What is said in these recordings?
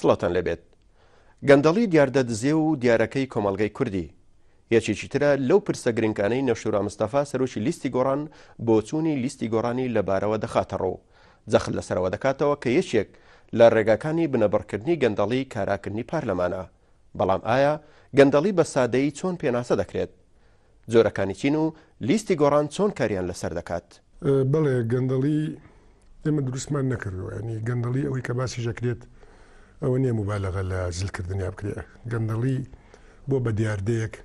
سڵاتان لێبێت. گەندەڵی دیاردە دزێو و دیارەکەی کۆمەڵگەی کوردی یەکێکی ترە لەو پرسە گرنگانەی نەوشیروان مستەفا سەرۆکی لیستی گۆڕان بۆچوونی لیستی گۆڕانی لەبارەوە دەخاتەڕوو جەخت لەسەرەوە دەکاتەوە کە یەکێک لە ڕێگاکانی بنەبڕکردنی گەندەڵی کاراکردنی پارلەمانە بەڵام ئایا گەندەڵی بە سادەیی چۆن پێناسە دەکرێت؟ جۆرەکانی چین و لیستی گۆڕان چۆن کاریان لەسەر دەکات؟ بەڵێ گەندەڵی ئێمە دروستمان نەکردووە ینی گەندەڵی ئەوەی کە باسی ژەکرێت ئەوە نییە مبالغە لە زلکردنیا بکرێ گەندەڵی بۆ بە دیاردەیەک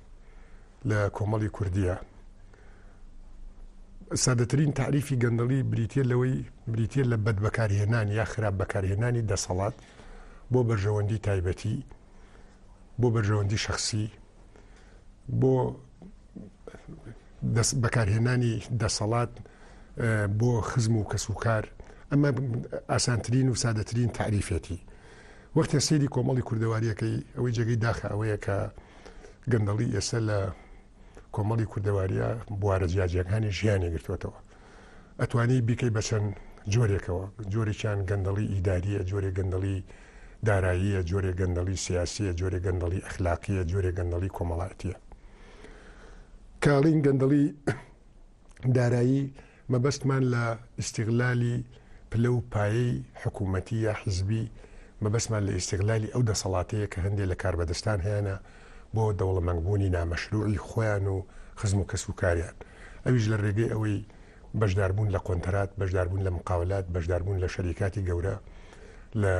لە کۆمەڵی کوردیە سادەترین تعریفی گەندەڵی بریتە لەوەی بریتە لە بەد بەکارهێنان یا خراپ بەکارهێنانی دەسەڵات بۆ بەرژەوەندی تایبەتی بۆ بەرژەوەندی شخصی بۆ بەکارهێنانی دەسەڵات بۆ خزم و کەس و کار ئەمە ئاسانترین و سادەترین تعریفێتی وەختێ سەیری کۆمەڵی کوردەواریەکەی ئەوەی جێگەی داخە ئەوەیە کە گەندەڵی ئێستا لە کۆمەڵی کوردەواریە بوارە جیاجیەکانی ژیانی گرتوێتەوە ئەتوانی بیکەی بە چەند جۆرێکەوە، جۆرێکیان گەندەڵی ئیدارییە، جۆرێک گەندەڵی داراییە، جۆرێک گەندەڵی سیاسییە، جۆرێک گەندەڵی ئەخلاقییە، جۆرێک گەندەڵی کۆمەڵایەتییە. کاڵین گەندەڵی دارایی مەبەستمان لە ئیستیغلالی پلە و پایەی حکوومەتی یا حیزبی، مەبەستمان لە ئیستیغلالی ئەو دەسەڵاتەیە کە هەندێ لە کاربەدەستان هەیانە بۆ دەوڵەمەندبوونی نامەشروعی خۆیان و خزم و کەس و کاریان. ئەویش لە رێگەی ئەوەی بەشداربوون لە قۆنتەرات، بەشداربوون لە مقاولات، بەشداربوون لە شەریکاتی گەورە، لە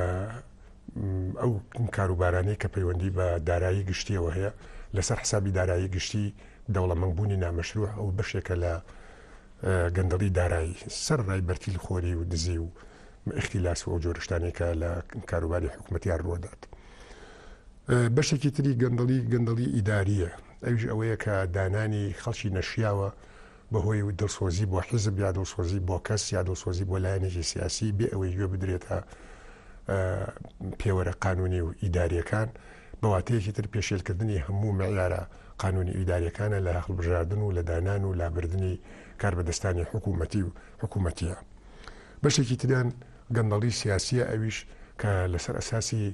ئەو کاروبارانەی کە پەیوەندی بە دارایی گشتیەوە هەیە، لەسەر حسابی دارایی گشتی دەوڵەمەندبوونی نامەشروع ئەو بەشێکە لە گەندەڵی دارایی سەر ڕای بەرتیل خۆری و دزی و ئیختیلاس و ئەو جۆرە شتانەی کە لە کاروباری حکومەتیان ڕووەدات. بەشێکی تری گەندەڵی گەندەڵی ئیدارییە، ئەویش ئەوەیە کە دانانی خەڵکی نەشیاوە بەهۆی دڵسۆزی بۆ حیزب یا دڵسۆزی بۆ کەس یا دڵسۆزی بۆ لایەنێکی سیاسی بێ ئەوەی گوێ بدرێتە پێوەرە قانونی و ئیداریەکان بە واتەیەکی تر پێشێلکردنی هەموو معیارە قانونی ئیداریەکانە لە هەڵبژاردن و لە دانان و لابردنی کاربەدەستانی حکوومەتی و حکوومەتیە. بەشێکی تریان گەندەڵی سیاسیە ئەویش کە لەسەر ئەساسی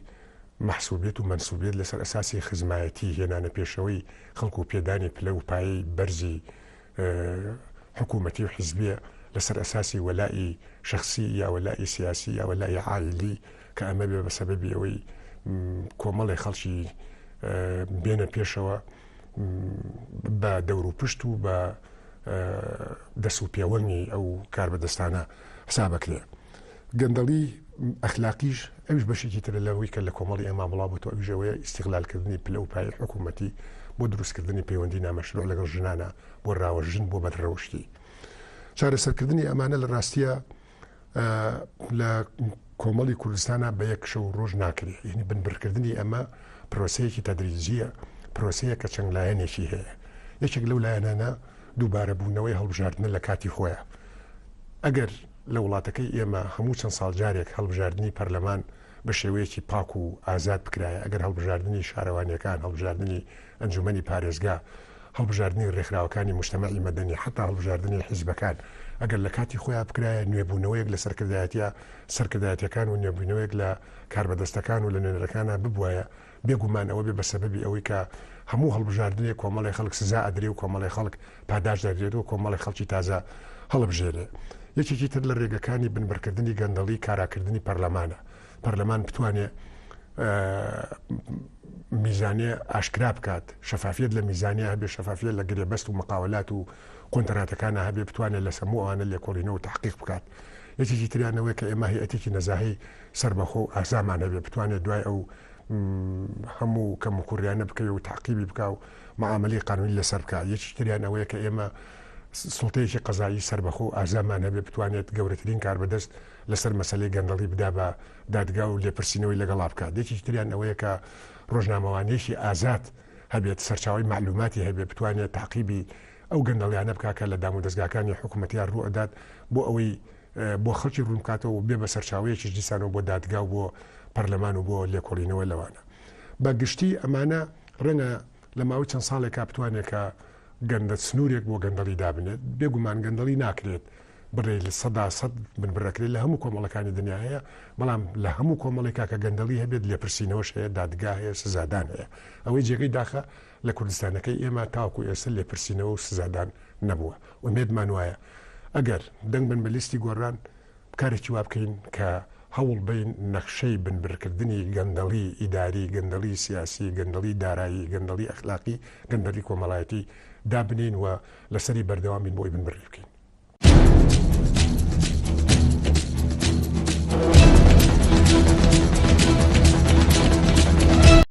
مەحسوبیەت و مەنسوبیەت لەسەر ئەساسی خزمایەتی هێنانە پێشەوەی خەڵک و پێدانی پلە و پایەی بەرزی حکوومەتی و حیزبیە لەسەر ئەساسی وەلائی شەخسی یا وەلائی سیاسی یا وەلائی عائیلی کە ئەمە بێ بە سەبەبی ئەوەی کۆمەڵێ خەڵکی بێنە پێشەوە بە دەور و پشت و بە دەست و پێوەنگی ئەو کاربەدەستانە حسابەکرێ. گەندەڵی ئەخلاقیش ئەویش بەشێکی ترە لەوەی کە لە کۆمەڵی ئێمە بڵاو بۆتەوە ئەویش ئەوەیە ئیستیغلالکردنی پلە و پایەی حکوومەتی بۆ دروستکردنی پەیوەندی نامەشروع لەگەڵ ژنانە بۆ ڕاوەژن بۆ بەدڕەوشتی. چارەسەرکردنی ئەمانە لە ڕاستیە لە کۆمەڵی کوردستانە بە یەک شەو ڕۆژ ناکرێت یعنی بنبڕکردنی ئەمە پرۆسەیەکی تەدریجیە پرۆسەیە کە چەند لایەنێکی هەیە یەکێک لەو لایەنانە دووبارە بوونەوەی هەڵبژاردنە لە کاتی خۆیان ئەگەر لە وڵاتەکەی ئێمە هەموو چەند ساڵ جارێک هەڵبژاردنی پەرلەمان بە شێوەیەکی پاک و ئازاد بکرایە، ئەگەر هەڵبژاردنی شارەوانییەکان، هەڵبژاردنی ئەنجوومەنی پارێزگا، هەڵبژاردنی رێکخراوەکانی موجتەمەعی مەدەنی، حەتا هەڵبژاردنی حیزبەکان ئەگەر لە کاتی خۆیا بکرایە، نوێبوونەوەیەک لە سەرکردایەتییە سەرکردایەتییەکان و نوێبوونەوەیەک لە کاربەدەستەکان و لە نوێنەرەکانا ببوایە، بێ گومان ئەوە بێ بە سەبەبی ئەوەی کە هەموو هەڵبژاردنێک کۆمەڵێ خەڵک سزا ئەدرێ و کۆمەڵێ خەڵک پاداشت دەدرێت و کۆمەڵێ خەڵکی تازە هەڵبژێرێ. یەکێکی تر لە رێگەکانی بنبڕکردنی گەندەڵی کاراکردنی پەرلەمانە. پەرلەمان بتوانێ میزانیە ئاشکرا بکات، شەفافیەت لە میزانیە هەبێ، شەفافیەت لە گرێبەست و مقاولات و قۆنتەراتەکانا هەبێ، بتوانێ لەسەر هەموو ئەوانە لێکۆڵینەوە و تەحقیق بکات. یەکێکی تریان ئەوەیە کە ئێمە هەیئەتێکی نەزاهەی سەربەخۆ و ئازامان هەبێ، بتوانێ دوای ئەو هەموو کەموکوڕیانە بکەوێ و تەعقیبی بکا و معامەلەی قانونی لەسەر بکا. یەکی تریان ئەوەیە کە ئێمە سوڵتەیەکی قەزایی سەربەخۆ و ئازامان هەبێ بتوانێت گەورەترین کاربەدەست لەسەر مەسەلەی گەندەڵی بدا بە دادگا و لێپرسینەوەی لەگەڵا بکات. یەکی تریان ئەوەیە کە ڕۆژنامەوانییەکی ئازاد هەبێت، سەرچاوەی مەعلوماتی هەبێ، بتوانێت تەعقیبی ئەو گەندەڵیانە بکا کە لە دامودەزگاکانی حکومەتیا ڕوو ئەدات بۆ ئەوەی بۆ خەڵکی ڕوون بکاتەوە و بێ بە سەرچاوەیەکیش دیسانەوە بۆ دادگا و بۆ پەرلەمان و بۆ لێکۆڵینەوە لەوانە. بە گشتی ئەمانە ڕەنگە لە ماوەی چەند ساڵێکا بتوانێت کە گەندە سنوورێک بۆ گەندەڵی دابنێت. بێگومان گەندەڵی ناکرێت. بڕێ 100% بنبڕەکرێت لە هەموو کۆمەڵەکانی دنیا هەیە، بەڵام لە هەموو کۆمەڵێکا کە گەندەڵی هەبێت لێپرسینەوەش هەیە، دادگا هەیە، سزادان هەیە. ئەوەی جێگەی داخە لە کوردستانەکەی ئێمە تاوەکو ئێستا لێپرسینەوە و سزادان نەبووە. ئومێدمان وایە ئەگەر دەنگ بن بە لیستی گۆڕان کارێکی وا بکەین کە هەوڵ بەین نەخشەی بنبرکردنی گەندەڵی ئیداری، گەندەڵی سیاسی، گەندەڵی دارایی، گەندەڵی ئەخلاقی، گەندەڵی کۆمەڵایەتی دابنێین و لەسەری بەردەوام بین بۆ ئەوەی بنبڕی بکەین.